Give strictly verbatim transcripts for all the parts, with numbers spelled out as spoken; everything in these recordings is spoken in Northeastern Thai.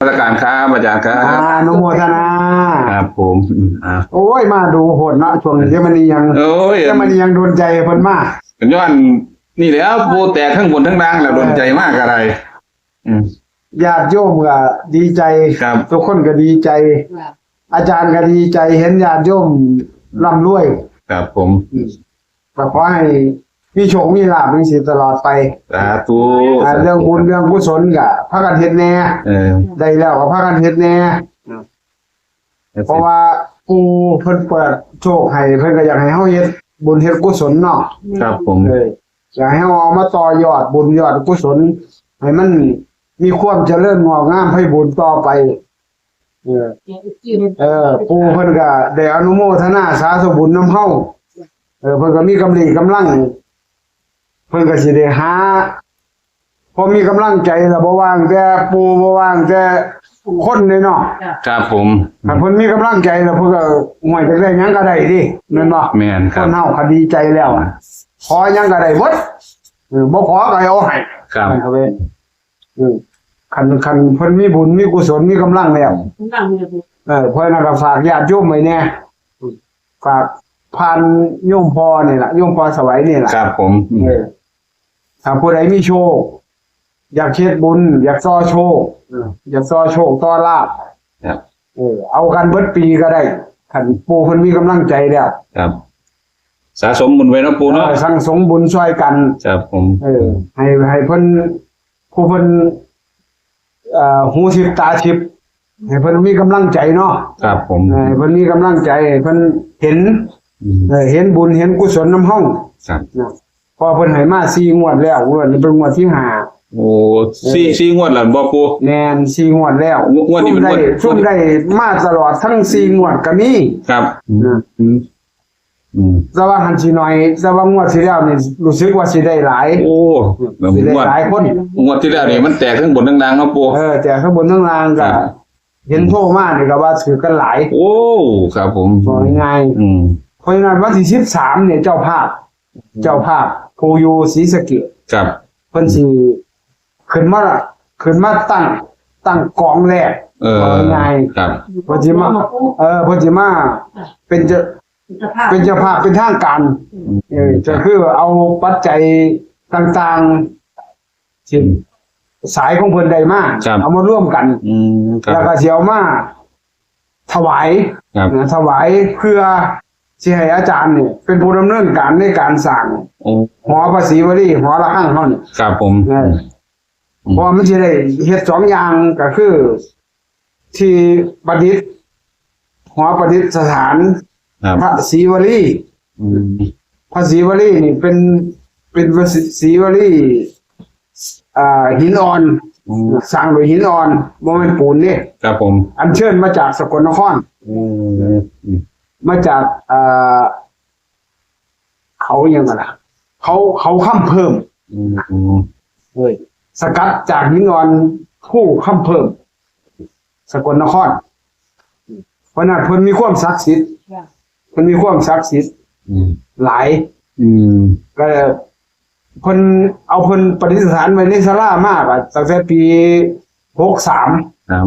นมัสการครับอาจารย์ครับ อ่าอนุโมทนา ครับผมอืมอ่า โอ้ย มาดูโหดเนาะช่วงนี้เดี๋ยวมันยัง โอ้ย เดี๋ยวมันยังโดนใจเพิ่นมา ย้อนนี่แหละผู้แตกทั้งบนทั้งล่างแล้วโดนใจมากอะไร อืม ญาติโยมก็ดีใจ ครับ ทุกคนก็ดีใจ อาจารย์ก็ดีใจเห็นญาติโยมร่ำรวย ครับผม ก็ขอให้มีโชคมีลาภจังซี่ตลอดไป สาธุ อ่าเรื่องบุญเรื่องกุศลก็พากันเฮ็ดแหน่ เออ ได้แล้วก็พากันเฮ็ดแหน่ เพราะว่าปู่เพิ่นเปิดโชคให้เพิ่นก็อยากให้เฮาเฮ็ดบุญเฮ็ดกุศลเนาะ ครับผม เอออยากให้เฮาเอามาต่อยอดบุญยอดกุศล ให้มันมีความเจริญงอกงามไพบูลย์ต่อไป เออ เออ ปู่เพิ่นก็ได้อนุโมทนาสาธุบุญนำเฮา เออ เพิ่นก็มีกำลังกำลัง เพิ่นก็สิได้หา พอมีกำลังใจแล้วบ่ว่างแต่ปู่บ่ว่างแต่คนเลยเนาะ ครับผม ถ้าเพิ่นมีกำลังใจแล้วเพิ่นก็ห่วยจักได้หยังก็ได้ดิแม่นบ่ แม่น ค ครับ นเฮาคันดีใจแล้วอะขอหยังก็ได้หมดเออบ่ขอก็ให้เอาให้ ครับ นั่นก็เป็นเออคันคันเพิ่นมีบุญมีกุศลมีกำลังแล้ว เออเพราะฉะนั้นก็ฝากญาติโยมไว้แหน่ฝากผ่านโยมพ่อนี่ล่ะโยมพ่อสวัยนี่ล่ะ ครับผม เออถ้าผู้ใดมีโชค อยากเฮ็ดบุญ อยากต่อโชคเอออยากต่อโชคต่อลาภ ครับ เออเอากันเบิดปีก็ได้คันปู่เพิ่นมีกำลังใจแล้ว ครับ สะสมบุญไว้เนาะปู่เนาะ เออสั่งสมบุญช่วยกัน ครับผม เออ ให้ให้เพิ่นผู้เพิ่นเอ่อหูทิพย์ตาทิพย์ให้เพิ่นมีกำลังใจเนาะ ครับผม เออให้เพิ่นมีกำลังใจให้เพิ่นเห็น อืม เออเห็นบุญเห็นกุศลนำเฮา ครับ นะเพอเพิ่นให้มาสี่งวดแล้วงวดนี้เป็นงวดที่ห้า โอ้สี่สี่งวดแล้วบ่ปู่ แม่นสี่งวดแล้ว งวดนี้เป็นงวด ซุ่มได้ซุ่มได้มาตลอดทั้งสี่งวดก็มี ครับ นะ อืมอืม แต่ว่าหันสิหน่อยแต่ว่างวดที่แล้วนี่รู้สึกว่าสิได้หลาย โอ้ สิได้ งวด หลายคน งวดที่แล้วนี่มันแตกทั้งบนทั้งล่างเนาะปู่ เออแต่ข้างบนทั้งล่างก็ ครับ เห็นโทรมานี่ก็ว่าถือกันหลาย โอ้ครับผม บอกง่าย อืม ๆเพราะฉะนั้นวันที่สิบสามเนี่ยเจ้าภาพ เจ้าภาพผู้อยู่ศรีสะเกษ ครับ เพิ่นสิขึ้นมาขึ้นมาตั้งตั้งกองแรก เออ บอกง่าย ครับ เพิ่นสิมาเออเพิ่นสิมาเป็นเจ้า สภาพ เป็นเจ้าภาพเป็นทางการ เออก็คือเอาปัจจัยต่างๆที่สายของเพิ่นได้มา ครับ เอามาร่วมกัน อืมครั แล้ บ วก็สิเอามาถวาย ครับ นะถวายเพื่อสิให้อาจารย์เนี่ยเป็นผู้ดำเนินการในการสร้าง โอ้ หอพระศรีวลีหอระฆังเฮานี่ ครับผม เออ เพราะว่ามันสิได้เฮ็ดสองอย่างก็คือ ที่ประดิษฐ์หอประดิษฐาน ครับ พระศรีวลี อืม พระศรีวลีนี่เป็นเป็นพระศรีวลีอ่าหินอ่อน อืม สร้างโดยหินอ่อนบ่แม่นปูนเด้ ครับผม อัญเชิญมาจากสกลนคร อืมอืม มาจากอ่าเขาอิหยังกันล่ะเขาเขาคำเพิ่ม อืมอืม เอ้ยสกัดจากหินอ่อนภูคำเพิ่ม สกลนคร เพราะนั้นเพิ่นมีความศักดิ์สิทธิ์ ค่ะ เพิ่นมีความศักดิ์สิทธิ์ อืม หลาย อืม ก็เพิ่นเอาเพิ่นประดิษฐานไว้ในศาลามาก็ตั้งแต่ปีหกสาม ครับ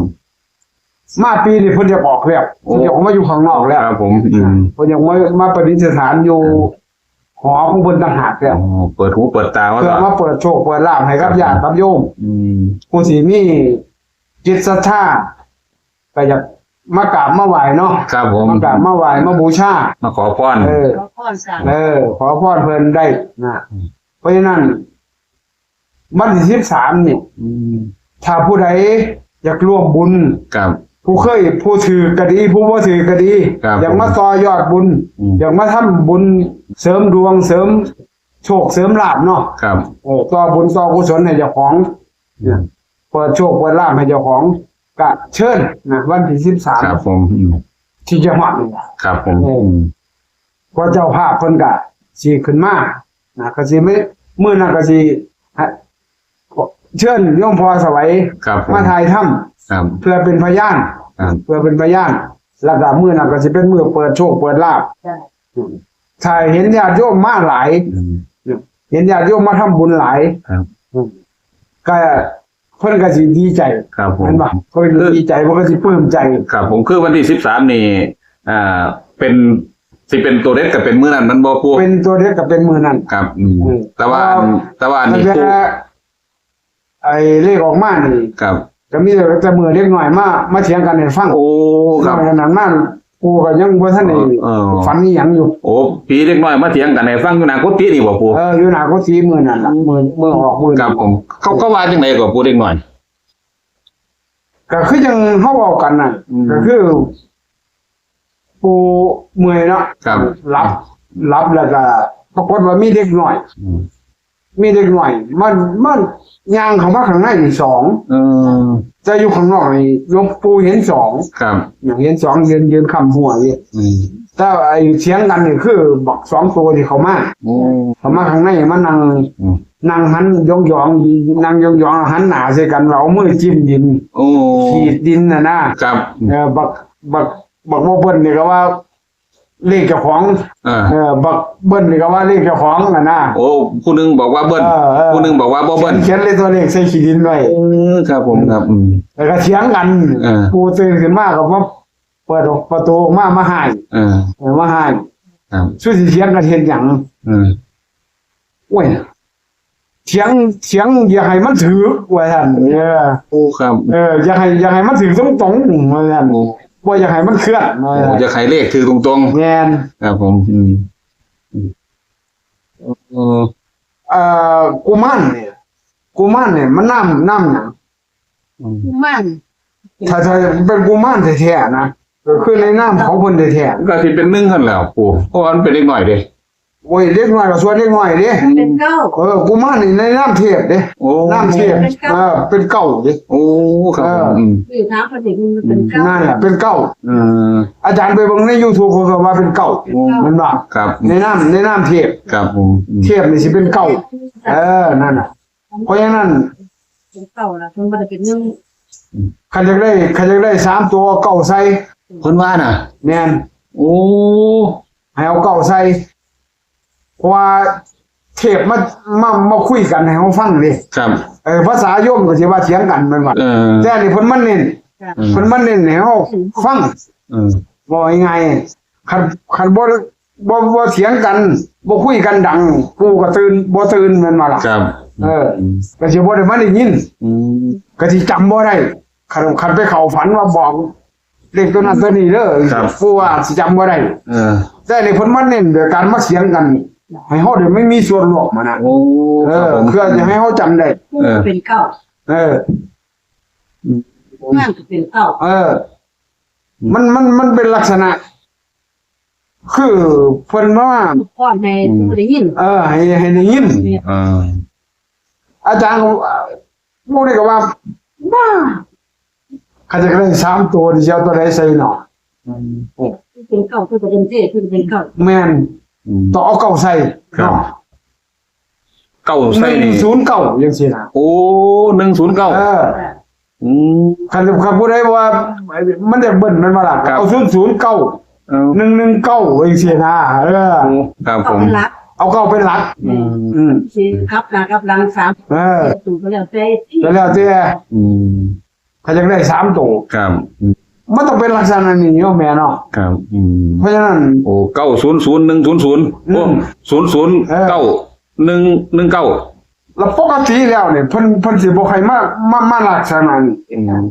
มาปีนี้เพิ่นอยากออกแล้ว โอ้ เพิ่นอยากออกมาอยู่ข้างนอกแล้ว ครับผมอืม เพิ่นอยากมามาประดิษฐานอยู่หอของเพิ่นต่างหากแล้ว อ๋อเปิดหูเปิดตาว่า เพื่อ ต่อ มาเปิดโชคเปิดลาภให้กับญาติกับโยม อืม ผู้ที่มีจิตศรัทธาก็อยากมากราบมาไหว้เนาะ ครับผม มากราบมาไหว้มาบูชา มาขอพร เออ ขอพรสั่ง เออ ขอพรเพิ่นได้นะเพราะฉะนั้น วันที่สิบสามนี่ อืม ถ้าผู้ใดอยากร่วมบุญ ครับ ผู้เคยผู้ถือก็ดี ผู้บ่ถือก็ดี ครับ อยากมาต่อยอดบุญ อืม อยากมาทำบุญเสริมดวงเสริมโชคเสริมลาภเนาะ ครับ เออต่อบุญต่อกุศลให้เจ้าของเนี่ยเปิดโชคเปิดลาภให้เจ้าของก็เชิญนะวันที่สิบสาม ครับผมอืม ที่จะฮอดนี่ล่ะ ครับผม เออ อืม เพราะเจ้าภาพเพิ่นก็สิขึ้นมานะก็สิไม่มื้อนั้นก็สิให้เชิญโยมพ่อสวัย ครับผม มาถ่ายทำ ครับ เพื่อเป็นพยาน ครับ เพื่อเป็นพยาน แล้วก็มื้อนั้นก็สิเป็นมื้อเปิดโชคเปิดลาภ จ้ะ ถ้าเห็นญาติโยมมาหลาย อืม เห็นญาติโยมมาทำบุญหลาย ครับ ก็ เพิ่นก็สิดีใจ ครับผม แม่นบ่เพิ่นก็ดีใจเพิ่นก็สิปลื้มใจ ครับผม คือวันที่สิบสามนี่ อ่า เป็น สิเป็นตัวเด็ดก็เป็นมื้อนั้น มันบ่ปู่ เป็นตัวเด็ดก็เป็นมื้อนั้น ครับ อืม อืม แต่ว่าอันแต่ว่าอันนี้ แต่ ปู่ ไอ้เลขออกมานี่ ครับ ก็มีแต่มื้อเด็กน้อยมามาเถียงกันให้ฟัง โอ้ ครับ นอกจากนั้นมาปู่ก็ยังบ่ทันได้ เออ ฝันอีหยังอยู่ โอ้ ผีเด็กน้อยมาเถียงกันให้ฟังอยู่หน้ากุฏินี่บ่ปู่ เอออยู่หน้ากุฏิมื้อนั้นล่ะมื้อมื้อออกมื้อ ครับผม เขาเขาว่าจังไดก็ปู่เด็กน้อย ก็คือยังเฮาเว้ากันน่ะ อืม ก็คือ ปู่เมื่อยเนาะ ครับ หลับหลับแล้วก็ปรากฏว่ามีเด็กน้อย อืม มีเด็กน้อยมันมันย่างเข้ามาข้างในนี่สอง เออ แต่อยู่ข้างนอกนี่หลวงปู่เห็นสอง ครับ อย่างเห็นสองยืนยืนค้ำหัวอยู่ อืม แต่ไอ้เสียงกันนี่คือบักสองตัวที่เข้ามา โอ้ เข้ามาข้างในมานั่ง อืม นั่งหันยองๆนั่งยองๆหันหน้าใส่กันเอามือจิ้มดิน โอ้ ขีดดินน่ะนะครับ เออบักบักบักบ่เบิ้ลนี่ก็ว่า เลขเจ้าของ เออ เออบักเบิ้ลนี่ก็ว่าเลขเจ้าของน่ะนะ โอ้ ผู้หนึงบอกว่าเบิ้ล เออเออ ผู้หนึงบอกว่าบ่เบิ้ล เขียนเลขตัวเลขใส่ขีดดินไว้ เออ ครับผม ครับ อืม แล้วก็เถียงกัน เออ ปู่ตื่นขึ้นมาก็มาเปิดประตูออกมามาให้ เออ เออมาให้ ครับ สู้สิเถียงกันเฮ็ดหยัง เออ โอ้ยเถียงเถียงอย่าให้มันถืกว่าซั่นเออ โอ้ ครับ เอออย่าให้อย่าให้มันถืกตรงๆว่าซั่น โอ้ บ่อยากให้มันเคลื่อนว่า โอ้ ซั่น จะขายเลขถือตรง แม่น ๆ ครับผม อืม เออ เอ่อกุมารเนี่ยกุมารเนี่ยมันนามนามหยัง อืม มัน ถ้าถ้าเป็นกุมารแท้ๆนะก็คือในนามของเพิ่นแท้ ก็สิเป็นหนึ่งหั่นแหละปู่ เพราะว่ามันเป็นเด็กน้อยเด้ ๆโอ้ยเด็กน้อยก็ส่วนเด็กน้อยเด้ เป็นเก้า เออกุมารนี่ในนามเทพเด้ โอ้ นามเทพ เป็นเก้า เออเป็นเก้าเด้ โอ้ ครับผม อืม อยู่ทางผลิตมันเป็นเก้า นั่นแหละเป็นเก้า เออ อาจารย์ไปเบิ่งใน YouTube เขาก็ว่าเป็นเก้า โอ้ มันว่า ครับ ในนามในนามเทพ ครับผม อืม เทพนี่สิเป็นเก้าเออนั่นน่ะ เพราะฉะนั้น เป็นเก้าละมันบ่ได้เป็นหนึ่ง คันอยากได้คันอยากได้สามตัวเก้าใส่ เพิ่นว่าน่ะ แม่น โอ้ ให้เอาเก้าใส่เพราะว่าเทพมามามาคุยกันให้เฮาฟังเด้ ครับ เออภาษาโยมก็สิว่าเถียงกันแม่นบ่ เออ แต่อันนี้เพิ่นมาเน้น อืม เพิ่นมาเน้นให้เฮาฟัง อืม ว่าง่ายๆคันคันบ่บ่บ่เถียงกันบ่คุยกันดังปู่ก็ตื่นบ่ตื่นแม่นบ่ล่ะ ครับ เออ ก็สิบ่ได้มาได้ยิน อืม ก็สิจำบ่ได้คันคันไปเข้าฝันว่าบอกเลขตัวนั้นตัวนี้เด้อ ครับ ปู่ว่าสิจำบ่ได้ เออ แต่นี่เพิ่นมาเน้นโดยการมาเถียงกัน ให้เฮาได้ไม่มีส่วนร่วมอะนะ โอ้ เอ ครับ อ ผม เพื่อจะให้เฮาจำได้ ผู้เป็นเก้า เออ มันก็เป็นเก้า เออ มันมันมันเป็นลักษณะ คือเพิ่นมา ทุกข้อให้ผู้ได้ยิน เออ ให้ให้ได้ยิน อ่า อาจารย์ก็พวกนี้ก็ว่าว่าเขาจะได้สามตัวที่จะเอาตัวใดใส่หนอ เป็นเก้าก็จะเป็นเจ็ดก็จะเป็นเก้า แม่น อืม ต้องเอาเก้าใส่ ครับ เนาะ เก้า ห ใส่ นึ่ง นี่ ศูนย์เก้ายังสินะ โอ้ หนึ่งศูนย์เก้า เออ อืม คันคันผู้ใดว่า มันจะเบิ้ลมันมาละ ครับ เอาศูนย์ศูนย์เก้า เออ หนึ่งหนึ่งเก้ายังสินะเออ โอ้ ครับผ เก้าม เป็นหลัก เอาเก้าเป็นหลัก อืม อืม สี่ครับหน้าครับหลังสาม เออ ตัวก็แล้วแต่ที่ ก็แล้วแต่ อืม เขาจะได้สามตัว ครับ มันต้องเป็นลักษณะนี้เนาะแม่เนาะ ครับ อืม เพราะฉะนั้น โอ้ เก้าศูนย์ศูนย์ หนึ่งศูนย์ศูนย์ อืม โอ้ ศูนย์ศูนย์เก้า หนึ่งหนึ่งเก้า แล้วปกติแล้วเนี่ยเพิ่นเพิ่นสิบ่ใครมามามาลักษณะนี้ อืม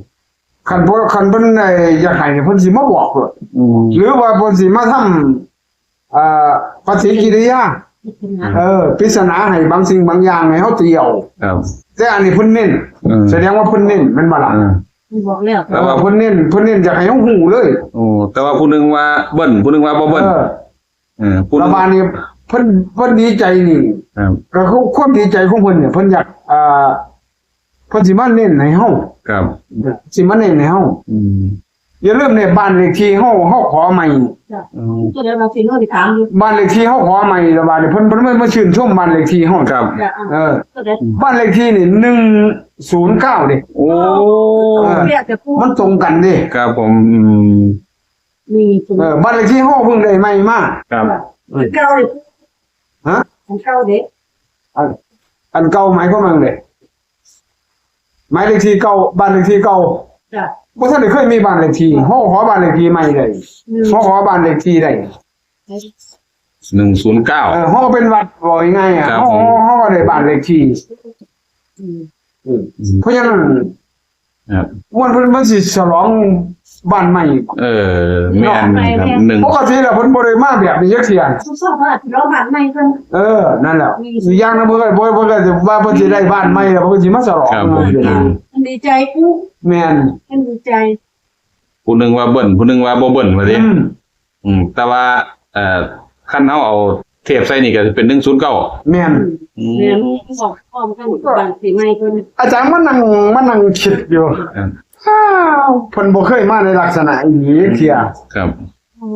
คันบ่คันเพิ่นได้อยากให้เนี่ยเพิ่นสิมาบอกเลย อืม หรือว่าเพิ่นสิมาทำเอ่อปฏิกิริยา เออปริศนาให้บางสิ่งบางอย่างให้เฮาตีเอา ครับ แต่อันนี้เพิ่นเน้น อืม แสดงว่าเพิ่นเน้นแม่นบ่ล่ะ อืม บอกแล้ว เออเพิ่นเน้นเพิ่นเน้นอยากให้เฮาฮู้เลย โอ้ แต่ว่าผู้หนึงว่าเบิ้ล ผู้หนึงว่าบ่เบิ้ล เออ เออ ผู้ห แล้ นึ ว ง บาดนี้เพิ่นเพิ่นดีใจนี่ ครับ ก็คือความดีใจของเพิ่นเนี่ยเพิ่นอยากอ่าเพิ่นสิมาเน้นให้เฮา ครับ สิมาเน้นให้เฮา อืม อย่าลืมเนี่ยบ้านเลขที่เฮาเฮาขอใหม่ อืม ก็เดี๋ยวเราสิโน่นถามอยู่ บ้านเลขที่เฮาขอใหม่แล้วบาดนี้เพิ่นเพิ่นมาชื่นชมบ้านเลขที่เฮา ครับ จะ เออ ก็ได้ บ้านเลขที่นี่หนึ่งศูนย์เก้าเด้ โอ้ เรียกจะพูด มันตรงกันเด้ ครับผม อืม มีศูน เอ ย์ อบ้านเลขที่เฮาเพิ่งได้ใหม่มา ครับ เป็นเก้าเลย ฮะ เป็นเก้าเด็ก อันอันเก่าหมายความว่าไงเด้ หมายเลขที่เก่า บ้านเลขที่เก่า จ้ะ บ่ทันได้เคยมีบ้านเลขที่ เฮาขอบ้านเลขที่ใหม่ได้ อืม เฮาขอบ้านเลขที่ได้ หนึ่งศูนย์เก้า เออ เฮาเป็นวัด บอกง่ายๆอะ ครับ เฮา ผม เฮาก็ได้บ้านเลขที่ อืม อืม เพราะฉะนั้น ครับ วันเพิ่นมันสิฉลองบ้านใหม่ เออ แม่นครับ หนึ่ง ปกติแล้วเพิ่นบ่ได้มาแบบนี้จักเทื่อ ทุกสภาพเราบ้านใหม่กัน เออ นั่นแหละ อย่างนั้นเพิ่นก็ เพิ่นก็ว่าเพิ่นสิได้บ้านใหม่แล้วเพิ่นก็สิมาฉลอง ครับผม อยู่นะ มันดีใจปุ๊บ แม่น มันดีใจ ผู้หนึ่งว่าเบิ้ล ผู้หนึ่งว่าบ่เบิ้ลว่าติ อืม อืม แต่ว่า เอ่อ คันเฮาเอาเทปใส่นี่ก็สิเป็นหนึ่งศูนย์เก้า แม่น อืม เรียนบอกพร้อมกันบ้านสีใหม่กัน อาจารย์มานั่ง มานั่งคิดอยู่ อืม อ้าว เพิ่นบ่เคยมาในลักษณะอย่างนี้เทื่อ ครับ โอ้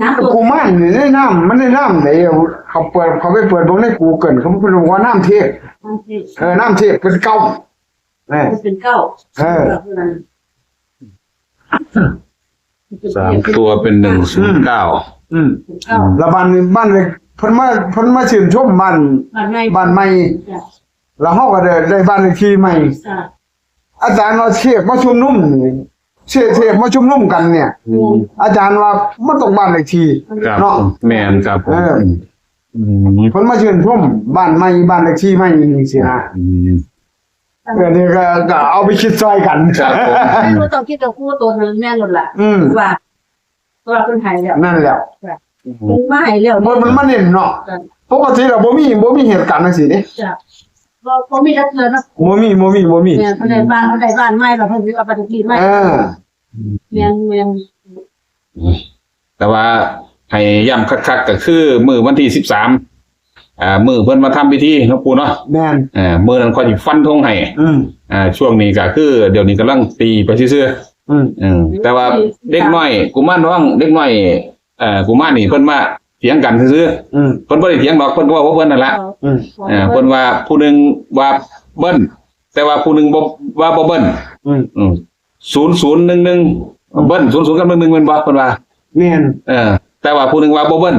น้ำตก กุมารนี่ในน้ำ มันในน้ำไหน เขาเปิด เขาไปเปิดเบิ่งใน Google เขาเพิ่นบอกว่าน้ำเทพ น้ำเทพ เออ น้ำเทพเป็นเก้า เออ เป็นเก้า เออ สามตัวเป็นหนึ่งศูนย์เก้า อืม เป็นเก้า แล้วบ้านนี้บ้านเลข เพิ่นมา เพิ่นมาชื่นชมบ้าน บ้านใหม่ บ้านใหม่ จ้ะ แล้วเฮาก็ได้ ได้บ้านเลขที่ใหม่ จ้ะ อาจารย์ว่าเทพมาชุมนุมนี่ เทพ เทพมาชุมนุมกันเนี่ย อืม อาจารย์ว่ามันต้องบ้านเลขที่ ครับ เนาะ แม่นครับผม เออ อืม เพิ่นมาชื่นชมบ้านใหม่ บ้านเลขที่ใหม่นี่สินะ อืม เออ นี่ก็ ก็เอาไปคิดซอยกัน ครับผม ก็ต้องคิดกับคู่ตัวนั้นแม่นหมดละ อืม ว่าตัวคุณหายแล้ว นั่นแหละ คุณมาหายแล้ว เพราะมันมาเน้นเนาะ ปกติเราบ่มี บ่มีเหตุการณ์จังซี่เด้ จ้ะเราก็มีรักเธอนะ บ่มี บ่มี บ่มี เนี่ยเขาได้บ้านเขาได้บ้านใหม่เราเพิ่งเอาไปที่ใหม่ เออ เมียนเมียน แต่ว่าให้ย้ำคักๆก็คือมื้อวันที่สิบสาม อ่า มื้อเพิ่นมาทำพิธีเนาะปู่เนาะ แม่น อ่า มื้อนั้นค่อยสิฟันธงให้ อืม อ่า ช่วงนี้ก็คือเดี๋ยวนี้กำลังตีไปซื่อ อืม ๆ อืม แต่ว่าเด็กน้อยกุมารทองเด็กน้อย เอ่อ กุมารนี่เพิ่นมาเถียงกันซื่อ อืม ๆ เพิ่นบ่ได้เถียงดอก เพิ่นก็เว้าว่าเพิ่นนั่นละ อืม อ่า เพิ่นว่าผู้หนึ่งว่าเบิ้ล แต่ว่าผู้หนึ่งบ่ ว่าบ่เบิ้ล อืม อืม ศูนย์ศูนย์หนึ่งหนึ่ง เบิ้ล ศูนย์ศูนย์ กับ หนึ่งหนึ่ง แม่นบ่ เพิ่นว่า แม่น เออ แต่ว่าผู้หนึ่งว่าบ่เบิ้ล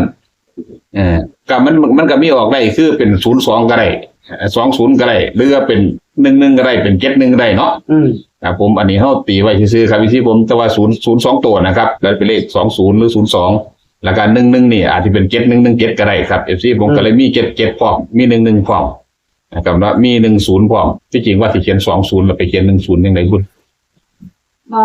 เออ ก็มัน มันก็มีออกได้ คือเป็น ศูนย์สอง ก็ได้ เอ่อ สองศูนย์ ก็ได้ หรือว่าเป็น หนึ่งหนึ่ง ก็ได้ เป็น เจ็ดหนึ่ง ก็ได้เนาะ อืม ครับผม อันนี้เฮาตีไว้ซื่อๆครับ เอฟซี ผม แต่ว่า ศูนย์ ศูนย์ สอง ตัวนะครับ แล้วเป็นเลข สองศูนย์ หรือ ศูนย์สอง แล้วก็ หนึ่งหนึ่ง นี่อาจจะเป็น เจ็ดหนึ่งหนึ่งเจ็ด ก็ได้ครับ เอฟซี ผมก็เลยมี เจ็ดเจ็ด พร้อม มี หนึ่งหนึ่ง พร้อมนะครับ แล้วมี หนึ่งศูนย์ พร้อม ที่จริงว่าสิเขียน สองศูนย์ แล้วไปเขียน หนึ่งศูนย์ ยังไงบุญ บ่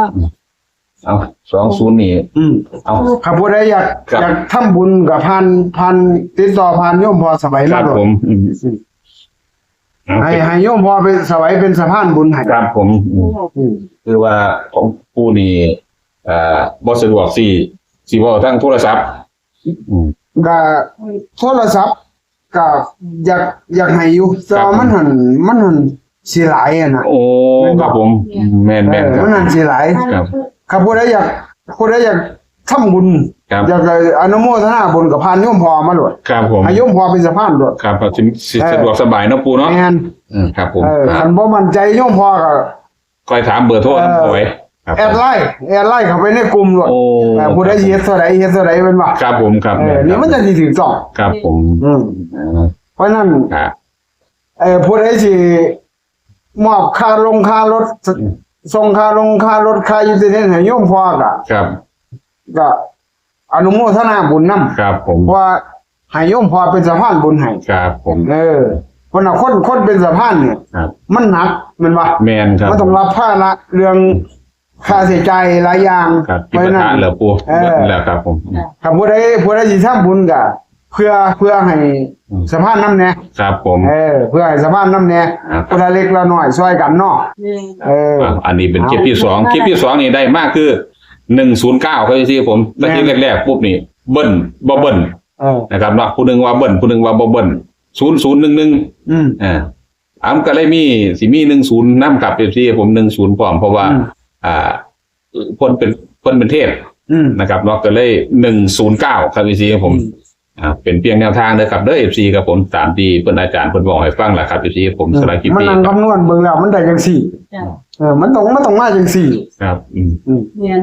เอา สองศูนย์ นี่ อืม เอา ถ้าผู้ใดอยาก ครับ อยากทำบุญกับผ่าน ผ่านติดต่อผ่านโยมพ่อสวัย ครั มา บ โลด ผม อืม ให้ ให้โยมพ่อเป็นสวัยเป็นสะพานบุญให้ ครับผม อืม อืม คือว่าของปู่นี่ เอ่อ บ่สะดวกสิ สิเว้าทางโทรศัพท์ อืม ก็โทรศัพท์ก็อยาก อยากให้อยู่ แต่ว่ามันหั่น มันหั่นสิหลายอะนะ โอ้ ครับผม แม่น เอ แม่น อ ครับ มันหั่นสิหลาย ครับ ครับ ผู้ใดอยาก ผู้ใดอยากทำบุญ ครับ อยากจะอนุโมทนาบุญกับผ่านโยมพ่อมาโลด ครับผม ให้โยมพ่อเป็นสะพานโลด ครับครับสิสิสะดวกสบายเนาะปู่เนาะ แม่น อืม ครับผม เออ อ่า คันบ่มั่นใจโยมพ่อก็ ค่อยถามเบอร์โทร เออ เอาไว้ ครับ แอดไลน์ แอดไลน์เข้าไปในกลุ่มโลด โอ้ เออ ผู้ใดสิเฮ็ดเท่าใด เฮ็ดเท่าใดเป็นว่า ครับผม ครับ เออ นี่มันจะสิถูกต้อง ครับผม อืม อ่า เพราะฉะนั้น ครับ เออ ผู้ใดสิมอบค่าลงค่ารถ อืม ส่งค่าลงค่ารถ ค่าอินเทอร์เน็ตให้โยมพ่อก็ ครับ ก็อนุโมทนาบุญนำ ครับผม เพราะว่าให้โยมพ่อเป็นสะพานบุญให้ ครับผม เออ เพราะว่าคน คนเป็นสะพานเนี่ย ครับ มันหนัก แม่นบ่ แม่นครับ มันต้องรับภาระเรื่องค่าใช้จ่ายหลายอย่าง ครับ เพราะฉะนั้น ที่ประทานเหลือปู่ เออ แล้วครับผม ถ้าผู้ใด ผู้ใดสิทำบุญก็เพื่อ เพื่อให้ อืม สะพานนำแหน่ ครับผม เออ เพื่อให้สะพานนำแหน่ ครับ คนละเล็กละน้อยช่วยกันเนาะ เนี่ย เออ อ่ะ อันนี้เป็นคลิปที่สอง คลิปที่สองนี่ได้มากคือ หนึ่งศูนย์เก้า ครับ เอฟซี ผม แล้วที่ แม่น แรกๆปุ๊บนี่ เบิ้ล บ่เบิ้ล เออ นะครับเนาะ ผู้หนึ่งว่าเบิ้ล ผู้หนึ่งว่าบ่เบิ้ล ศูนย์ศูนย์หนึ่งหนึ่ง อืม อ่า อ่ะ มันก็เลยมี สิมี หนึ่งศูนย์ นำครับ เอฟซี ผม หนึ่งศูนย์ พร้อม เพราะว่า อืม อ่า เพิ่นเป็น เพิ่นเป็นเทพ อืม นะครับเนาะ ก็เลย หนึ่งศูนย์เก้า ครับ เอฟซี ผม อืม อ่า เป็นเพียงแนวทางเด้อครับเด้อ เอฟซี ครับผม ตามที่เพิ่นอาจารย์เพิ่นบอกให้ฟังล่ะครับ เอฟซี ผม สำหรับคลิป มัน นี้ นั่งคำนวณเบิ่งแล้วมันได้จังซี่ จ้ะ เออ มันต้อง มันต้องมาจังซี่ ครับ อืม อืม เมียน